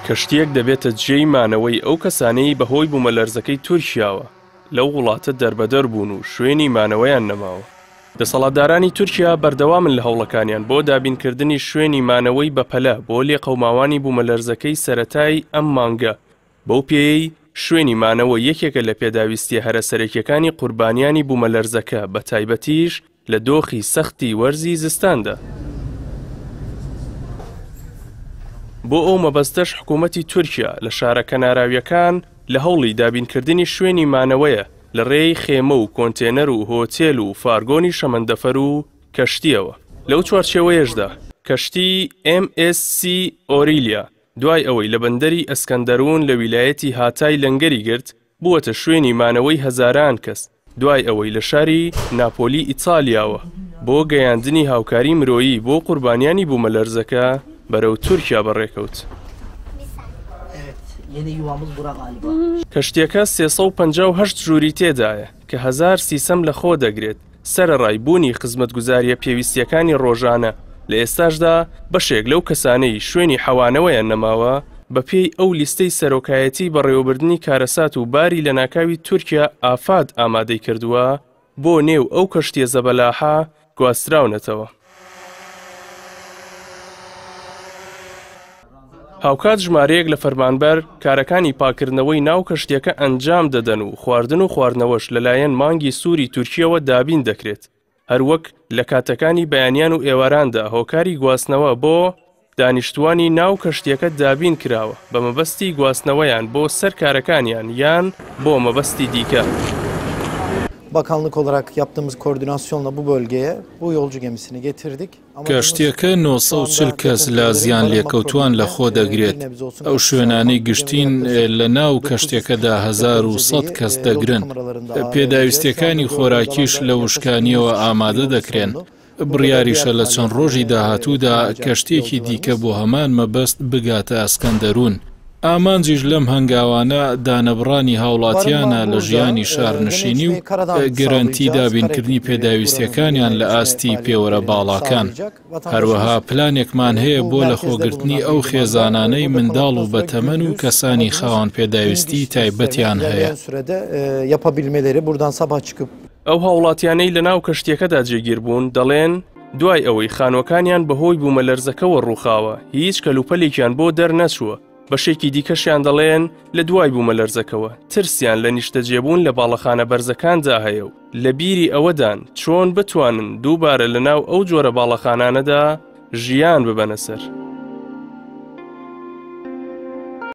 کەشتییەک دەبێتە جێی مانەوەی ئەو کەسانەی بەهۆی بوومەلەرزەکەی تورکیاوە لەو وڵاتە دەربەدەر بوون و شوێنی مانەوەیان نەماوە. دەسەڵاتدارانی تورکیا بەردەوامن لە هەوڵەکانیان بۆ دابینکردنی شوێنی مانەوەی بەپەلە بۆ لێقەوماوانی بوومەلەرزەکەی سەرەتای ئەم مانگە، بەو پێیەی شوێنی مانەوە یەکێکە لە پێداویستییە هەرە سەرەکییەکانی قوربانیانی بوومەلەرزەکە، بەتایبەتیش لە دۆخی سەختی وەرزی زستاندا. بۆ ئەو مەبەستەش حکوومەتی تورکیا لە شارە کەناراوییەکان لە هەوڵی دابینکردنی شوێنی مانەوەیە لە رێی خێمە و کۆنتێنەر و هۆتێل و فارگۆنی شەمەندەفەر و کەشتییەوە. لەو چوارچێوەیەشدا کەشتی ئێم ئێس سی ئۆریلیا دوای ئەوەی لە بەندەری ئەسکەندەروون لە ویلایەتی هاتای لەنگەری گرت، بووەتە شوێنی مانەوەی هەزاران کەس، دوای ئەوەی لە شاری ناپۆلی ئیتالیاوە بۆ گەیاندنی هاوکاری مرۆیی بۆ قوربانیانی بوومەلەرزەکە بەرەو تورکیا بەڕێکەوت. کەشتییەکە 358 ژووری تێدایە کە 1000 سیسەم لەخۆ دەگرێت، سەرەڕای بوونی خزمەتگوزارییە پێویستییەکانی ڕۆژانە، لە ئێستاشدا بەشێک لەو کەسانەی شوێنی حەوانەوەیان نەماوە، بەپێی ئەو لیستەی سەرۆکایەتیی بەڕێوەبردنی کارەسات و باری لەناکاوی تورکیا ئافاد ئامادەی کردووە، بۆ نێو ئەو کەشتییە زەبەلاحە گواستراونەتەوە. هاوکات ژمارەیەک لە فەرمانبەر کارەکانی پاککردنەوەی ناو کەشتییەکە ئەنجام دەدەن و خواردن و خواردنەوەش لەلایەن مانگی سووری تورکییەوە دابین دەکرێت، هەروەک لە کاتەکانی بەیانیان و ئێواراندا هۆکاری گواستنەوە بۆ دانیشتووانی ناو کەشتییەکە دابین کراوە بە مەبەستی گواستنەوەیان بۆ سەر کارەکانیان یان بۆ مەبەستی دیکە. Bakanlık olarak yaptığımız koordinasyonla bu bölgeye bu yolcu gemisini getirdik. کەشتییەکە 940 کەس لە زیانلێکەوتووان لەخۆ دەگرێت، ئەو شوێنانەی گشتین لە ناو کەشتییەکەدا 1100 کەس دەگرن، پێداویستییەکانی خۆراکیش لە وشکانییەوە ئامادە دەکرێن، بڕیاریشە لە چەند ڕۆژی داهاتوودا کەشتییەکی دیکە بۆ هەمان مەبەست بگاتە ئەسکەندەروون. ئامانجیش لەم هەنگاوانە دانەبڕانی هاوڵاتیانە لە ژیانی شارنشینی و گەرەنتی دابینکردنی پێداویستیەکانیان لە ئاستی پێوەرە باڵاکان. هەروەها پلانێکمان هەیە بۆ لەخۆگرتنی ئەو خێزانانەی منداڵ و بەتەمەن و کەسانی خاوەن پێداویستی تایبەتیان هەیە. ئەو هاوڵاتیانەی لەناو کەشتیەکەدا جێگیر بوون دەڵێن، دوای ئەوەی خانووەکانیان بەهۆی بوومەلەرزەکەوە ڕووخاوە، هیچ کەلوپەلێکیان بۆ دەرنەچووە، بەشێکی دیکەشیان دەڵێن لە دوای بوومەلەرزەکەوە ترسیان لە نیشتەجێبوون لە باڵەخانە بەرزەکاندا هەیە و لە بیری ئەوەدان چۆن بتوانن دووبارە لەناو ئەو جۆرە باڵەخانانەدا ژیان ببەنە سەر.